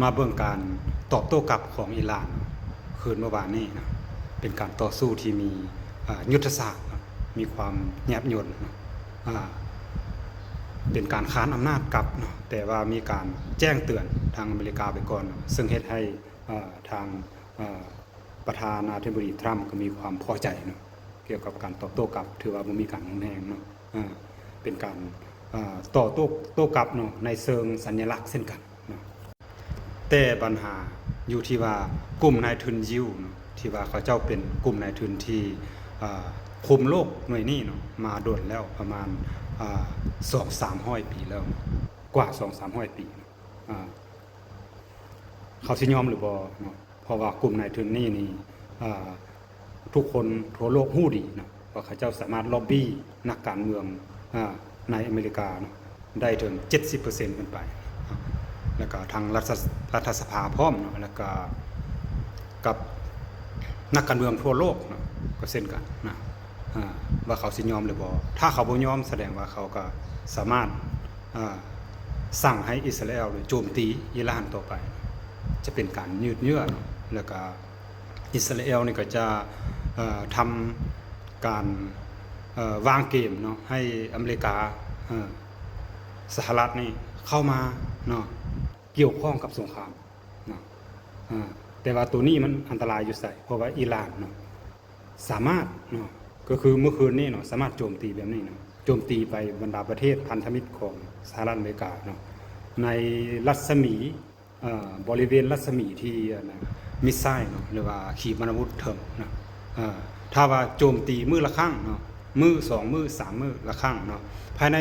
ມາເບິ່ງການຕອບໂຕ້ກັບຂອງອີຣານ ຄືນເມື່ອວານນີ້ນະ ເປັນການຕໍ່ສູ້ທີ່ມີ ອາ ຍຸດທະສາດເນາະ ມີຄວາມແຍບຍົນເນາະ ອາ ເປັນການຄານອຳນາດກັບເນາະ ແຕ່ວ່າມີການແຈ້ງເຕືອນທາງອາເມລິກາໄປກ່ອນເນາະ ເຊິ່ງເຮັດໃຫ້ ອາ ທາງ ອາ ປະທານາທິບໍດີທຣຳກໍມີຄວາມພໍໃຈເນາະ ກ່ຽວກັບການຕອບໂຕ້ກັບ ຖືວ່າບໍ່ມີການຮຸນແຮງເນາະ ອາ ເປັນການ ອາ ຕໍ່ໂຕ້ ໂຕ້ກັບເນາະ ໃນເຊີງສັນຍະລັກເຊັ່ນກັນເນາະ. ແຕ່ບັນຫາຢູ່ທີ່ວ່າກຸ່ມນາຍທຶນຢິວເນາະ ທີ່ວ່າເຂົາເຈົ້າເປັນກຸ່ມນາຍທຶນທີ່ ອາ ຄຸມໂລກໜ່ວຍນີ້ເນາະ ມາດົນແລ້ວປະມານ ອາ ສອງສາມຮ້ອຍປີແລ້ວ ກວ່າສອງສາມຮ້ອຍປີ ອາ ເຂົາຊິຍອມຫຼືບໍ່ເນາະ ເພາະວ່າກຸ່ມນາຍທຶນນີ້ນີ້ ອາ ທຸກຄົນທົ່ວໂລກຮູ້ດີເນາະ ວ່າເຂົາເຈົ້າສາມາດລັອບບີ້ນັກການເມືອງ ອາ ໃນອາເມລິກາເນາະ ໄດ້ເຖິງເຈັດສິບເປີເຊັນຂຶ້ນໄປເນາະ ແລ້ວກໍທາງລັດ ລັດຖະສະພາພ້ອມເນາະ ແລ້ວກໍກັບນັກການເມືອງທົ່ວໂລກເນາະ ກໍເຊັ່ນກັນນະ ອາ ວ່າເຂົາຊິຍອມຫຼືບໍ່. ຖ້າເຂົາບໍ່ຍອມ ສະແດງວ່າເຂົາກໍສາມາດ ອາ ສັ່ງໃຫ້ອິດສະຣາແອລໂຈມຕີອີຣານຕໍ່ໄປ ຈະເປັນການຍືດເຍື້ອເນາະ ແລ້ວກໍອິດສະຣາແອລນີ້ກໍຈະ ເອີ ທຳການ ເອີ ວາງເກມເນາະ ໃຫ້ອາເມລິກາ ເອີ ສະຫະລັດນີ້ເຂົ້າມາເນາະ ກ່ຽວຂ້ອງກັບສົງຄາມເນາະ ເອີ ແຕ່ວ່າໂຕນີ້ມັນອັນຕະລາຍຢູ່ໃສ ເພາະວ່າອີຣານເນາະ ສາມາດເນາະ ກໍຄືມື້ຄືນນີ້ເນາະ ສາມາດໂຈມຕີແບບນີ້ເນາະ ໂຈມຕີໄປບັນດາປະເທດພັນທະມິດຂອງສະຫະລັດອາເມລິກາເນາະ ໃນລັດສະໝີ ເອີ ບໍລິເວນລັດສະໝີທີ່ ອັນນະ missile ເນາະ ຫຼືວ່າຂີປະນາວຸດເຖິງເນາະ ເອີ ຖ້າວ່າໂຈມຕີມື້ລະຄັ້ງເນາະ ມື້ສອງມື້ສາມມື້ລະຄັ້ງເນາະ ພາຍໃນ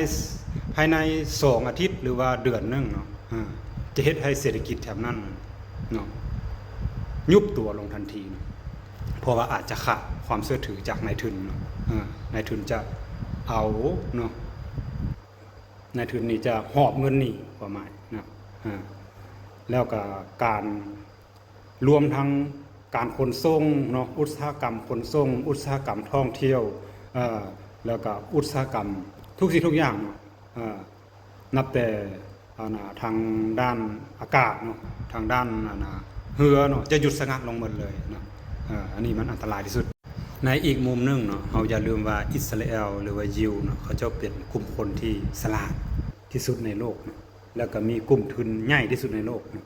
ພາຍໃນສອງອາທິດ ຫຼືວ່າເດືອນໜຶ່ງເນາະ ເອີ ຈະເຮັດໃຫ້ເສດຖະກິດແຖບນັ້ນເນາະ ຍຸບຕົວລົງທັນທີເນາະ ເພາະວ່າອາດຈະຂາດຄວາມເຊື່ອຖືຈາກນາຍທຶນເນາະ ເອີ ນາຍທຶນຈະເອົາເນາະ ນາຍທຶນນີ້ຈະຫອບເງິນໜີ້ ຄວາມໝາຍເນາະ ເອີ ແລ້ວກໍການ ລວມທັງການຂົນສົ່ງເນາະ ອຸດສາຫະກຳຂົນສົ່ງ ອຸດສາຫະກຳທ່ອງທ່ຽວ ເອີ ແລ້ວກໍອຸດສາຫະກຳທຸກສິ່ງທຸກຢ່າງເນາະ ເອີ ນັບແຕ່ ອັນນະ ທາງດ້ານອາກາດເນາະ ທາງດ້ານ ອັນນະ ເຮືອເນາະ ຈະຢຸດສະງັດລົງໝົດເລີຍເນາະ ເອີ ອັນນີ້ມັນອັນຕະລາຍທີ່ສຸດ. ໃນອີກມຸມໜຶ່ງເນາະ ເຮົາຢ່າລືມວ່າອິດສະຣາແອລ ຫຼືວ່າຢິວເນາະ ເຂົາເຈົ້າເປັນກຸ່ມຄົນທີ່ສະຫຼາດທີ່ສຸດໃນໂລກເນາະ ແລ້ວກໍມີກຸ່ມທຶນໃຫຍ່ທີ່ສຸດໃນໂລກເນາະ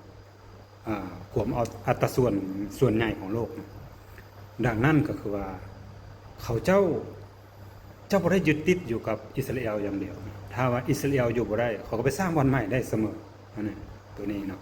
ອາ ກວມເອົາອັດຕາສ່ວນ ສ່ວນໃຫຍ່ຂອງໂລກເນາະ. ດັ່ງນັ້ນກໍຄືວ່າ ເຂົາເຈົ້າ ຈະບໍ່ໄດ້ຍຶດຕິດຢູ່ກັບອິດສະຣາແອລຢ່າງດຽວ. ຖ້າວ່າອິດສະຣາແອລຢູ່ບໍ່ໄດ້ ເຂົາກໍໄປສ້າງບ່ອນໃໝ່ໄດ້ສະເໝີ. ອັນນີ້ ໂຕນີ້ເນາະ.